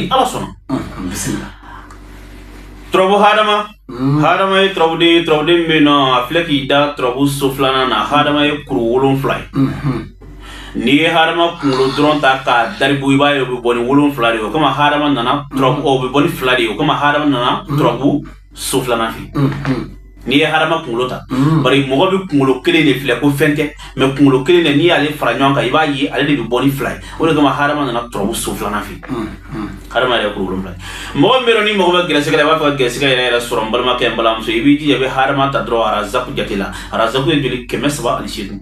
Ni Ala sɔnna. Bisimila. Turabu hadama. Hadama ye turabuden ye, turabuden min bɛ yen nɔ, a filɛ k'i da turabu so filanan na. Hadama ye kuru 7 ye. N'i ye hadama kunkolo dɔrɔn ta k'a daribu, i b'a ye o bɛ bɔ ni 7 de ye. O kama hadama nana turabu, o bɛ bɔ ni 2 de ye. O kama hadama nana turabu so filanan fɛ. N'i ye hadama kunkolo ta, bari mɔgɔ bɛ kunkolo kelen de filɛ ko fɛn tɛ, mais kunkolo kelen de, n'i y'ale fara ɲɔgɔn kan, i b'a ye ale de bɛ bɔ ni 2 ye. O de kama hadama nana turabu so filanan fɛ. Hadama yɛrɛ ye kuru 7 ye. Mɔgɔ min bɛ yen nɔ, n'i mago bɛ gɛrɛsɛgɛ la, i b'a fɛ ka gɛrɛsɛgɛ yɛrɛ yɛrɛ sɔrɔ, n balimakɛ, n balimamuso, i b'i jija, i bɛ hadama ta dɔrɔn arazaku jate la. Arazaku ye joli? 308.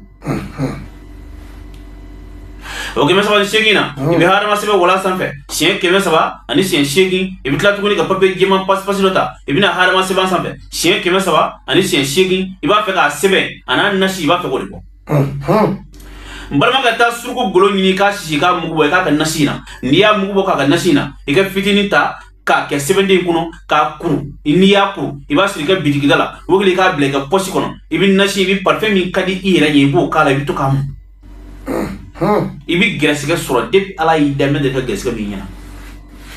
O 308 na, i bɛ hadama sɛbɛn wala sanfɛ siɲɛ 308. I bɛ tila tuguni ka papiye jɛman pasipasi dɔ ta, i bɛna hadama sɛbɛn sanfɛ siɲɛ 308. I b'a fɛ k'a sɛbɛn a n'a nasi, i b'a fɛ k'o de bɔ. N balimakɛ, taa suruku golo ɲini, k'a sisi, k'a mugu bɔ, i k'a kɛ nasi in na. N'i y'a mugu bɔ k'a kɛ nasi in na, i ka fitinin ta k'a kɛ sɛbɛnden kɔnɔ k'a kuru. N'i y'a kuru, i b'a siri i ka bitigida la, o kɛlen i k'a bila i ka pɔsi kɔnɔ. I bɛ nasi, i bɛ parfum min ka di i yɛrɛ ye, i b'o k'a la, i bɛ to k'a mun. I bɛ gɛrɛsɛgɛ sɔrɔ depuis Ala y'i da mɛ de ka gɛrɛsɛgɛ b'i ɲɛna.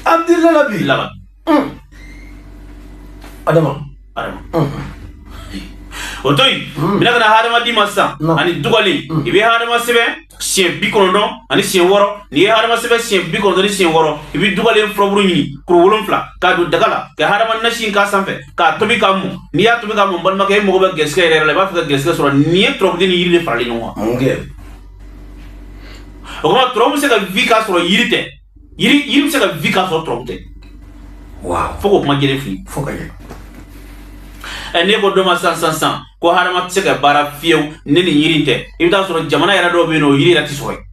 Abdullah. Laban. Adama. Adama. O to yen, n bɛna ka na hadama d'i ma sisan ani dugalen. I bɛ hadama sɛbɛn siɲɛ 96. N'i ye hadama sɛbɛn siɲɛ 96, i bɛ dugalen furaburu ɲini kuru 7 k'a don daga la, ka hadama nasi in k'a sanfɛ k'a tobi k'a mɔ. N'i y'a tobi k'a mɔ, n balimakɛ, e mago bɛ gɛrɛsɛgɛ yɛrɛ yɛrɛ la, i b'a fɛ ka gɛrɛsɛgɛ sɔrɔ, nin ye turabuden ni yiri de faralen ɲɔgɔn kan. Mun kɛ? O kama turabu bɛ se ka vi k'a sɔrɔ yiri tɛ, yiri bɛ se ka vi k'a sɔrɔ turabu tɛ. Fo k'o kuma jɛlen f'i ye. Fo ka ɲɛ. Ɛ, n'e ko dɔ ma sisan sisan sisan ko hadama tɛ se ka baara fiyewu ni nin yiri in tɛ, i bɛ taa sɔrɔ jamana yɛrɛ dɔw bɛ yen nɔ, o yiri yɛrɛ tɛ sɔrɔ yen.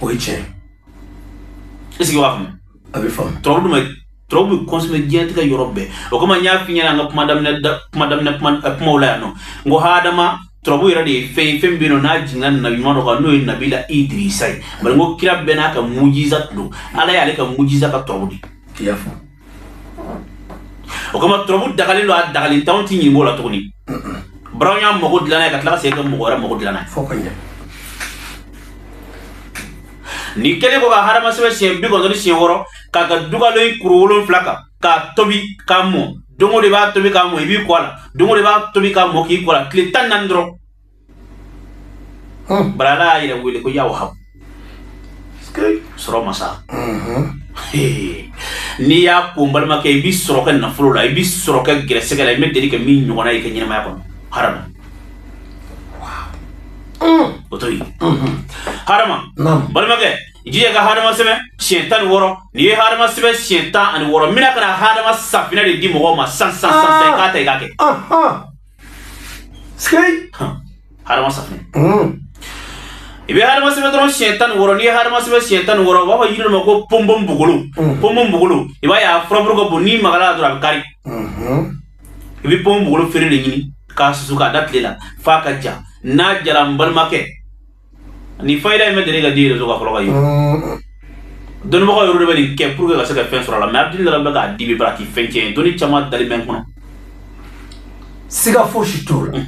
O ye tiɲɛ. Est ce que i b'a faamu? A bɛ faamu. Turabu dun bɛ, turabu bɛ consommer diɲɛlatigɛ yɔrɔ bɛɛ. O kama n y'a f'i ɲɛna an ka kuma daminɛ da, kuma daminɛ kuma kumaw la yan nɔ, n ko hadama turabu yɛrɛ de ye fɛn ye, fɛn min bɛ yen nɔ n'a jiginna nabi ɲuman dɔ kan, n'o ye nabila Idirisa ye. Bari n ko kira bɛɛ n'a ka mujiza tun don, Ala y'ale ka mujiza ka turabu di. I y'a faamu. O kama turabu dagalen don, a dagalen t'anw ti ɲininka o la tuguni. Baraw y'a mago dilan n'a ye ka tila ka segin ka mɔgɔ wɛrɛ mago dilan n'a ye. Fo ka ɲɛ. Ni kɛlen ko ka hadama sɛbɛn siɲɛ 96 k'a ka dugalen kuru 7 kan k'a tobi k'a mɔ, don o don i b'a tobi k'a mɔ, i b'i ko a la, don o don i b'a tobi k'a mɔ k'i ko a la, tile 14 dɔrɔn. Bari Ala y'a yɛrɛ wele ko ya wahabu, sɔrɔ masa. N'i y'a ko, n balimakɛ, i bɛ sɔrɔ kɛ nafolo la, i bɛ sɔrɔ kɛ gɛrɛsɛgɛ la, i bɛ deli ka min ɲɔgɔnna ye i ka ɲɛnamaya kɔnɔ. Hadama, o to yen. Hadama, balimakɛ, jija ka hadama sɛbɛn siɲɛ 16. N'i ye hadama sɛbɛn siɲɛ 16, n bɛna ka na hadama safinɛ de di mɔgɔw ma san san san san, i k'a ta i k'a kɛ. Hadama safinɛ. I bɛ hadama sɛbɛn dɔrɔn siɲɛ 16. N'i ye hadama sɛbɛn siɲɛ 16, u b'a fɔ yiri dɔ ma ko ponpon bugolo. Ponpon bugolo, i b'a ye a furaburu ka bon, n'i magara la dɔrɔn a bɛ kari. I bɛ ponpon bugolo feere de ɲini k'a susu k'a da tile la f'a ka ja. N'a jara, n balimakɛ, nin fayida in bɛ deli ka di réseau kan fɔlɔ ka ye. Dɔnnibagaw yɛrɛ de bɛ nin kɛ pour que ka se ka fɛn sɔrɔ a la, mais Abdul Lara bɛ k'a di bi, bara a ti fɛn tiɲɛ, dɔnni caman dalen bɛ n kɔnɔ. Siga fosi t'o la.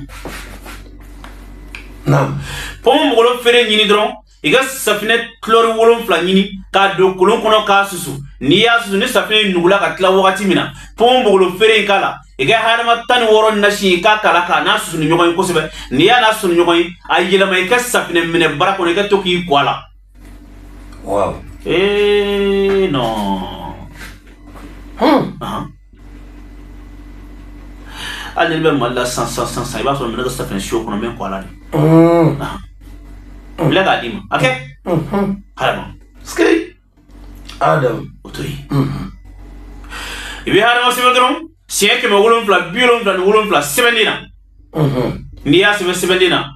Naam. Ponpon bugolo feere ɲini dɔrɔn, i ka safinɛ kulɔri 7 ɲini k'a don kolon kɔnɔ k'a susu. N'i y'a susu ni safinɛ in nugula ka tila wagati min na, ponpon bugolo feere in k'a la, i ka hadama 16 nasi i k'a k'a la k'a n'a susu ni ɲɔgɔn ye kosɛbɛ. N'i y'a n'a susu ni ɲɔgɔn ye, a yɛlɛma i ka safinɛ minɛ bara kɔnɔ, i ka to k'i ko a la. Ee non. Hali ni bɛ Mali la san san san san, i b'a sɔrɔ minɛ ka safinɛ siyo kɔnɔ, n bɛ ko a la de. N bila k'a d'i ma, a kɛ hadama. Adam. O to yen. I bɛ hadama sɛbɛn dɔrɔn siɲɛ 777 sɛbɛnden na. N'i y'a sɛbɛn sɛbɛnden na,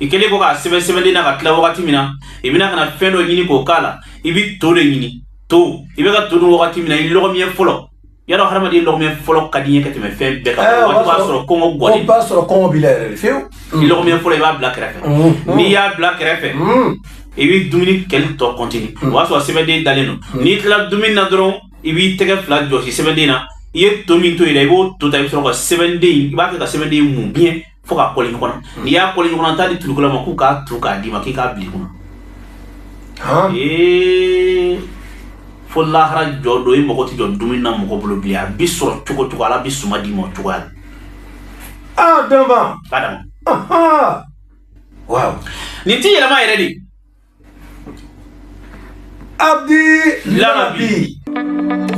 i kɛlen kɔ k'a sɛbɛn sɛbɛnden na ka tila wagati min na, i bɛna ka na fɛn dɔ ɲini k'o k'a la. I bɛ to de ɲini, to. I bɛ ka to dun wagati min na, i lɔgɔmiɲɛ fɔlɔ, yadɔ hadamaden lɔgɔmiɲɛ fɔlɔ ka di n ye ka tɛmɛ fɛn bɛɛ kan. Waati b'a sɔrɔ kɔngɔ gɔlen. O b'a sɔrɔ kɔngɔ b'i la yɛrɛ de fiyewu. I lɔgɔmiɲɛ fɔlɔ, i b'a bila kɛrɛfɛ. N'i y'a bila kɛrɛfɛ, i bɛ dumuni kɛli tɔ continue. O b'a sɔrɔ sɛbɛnden dalen don. N'i tilala dumuni na dɔrɔn, i b'i tɛgɛ 2 jɔsi sɛbɛnden na. I ye to min to yen dɛ, i b'o to ta, i bɛ sɔrɔ ka sɛbɛnden, i b'a kɛ ka sɛbɛnden mun bien fo k'a kɔli ɲɔgɔn na. N'i y'a kɔli ɲɔgɔn na, taa di tulukala ma k'u k'a tu k'a d'i ma, k'i k'a bila i kunna. Ee. Fo lahara jɔ don, i mago tɛ jɔ dumuni na mɔgɔ bolo bilen. A bi sɔrɔ cogo cogo, Ala bi suma d'i ma o cogoya la. Ah, Danba. Adama. Aha. Waaw. Nin ti yɛlɛma yɛrɛ de. Abdi. Larabi. Larabi.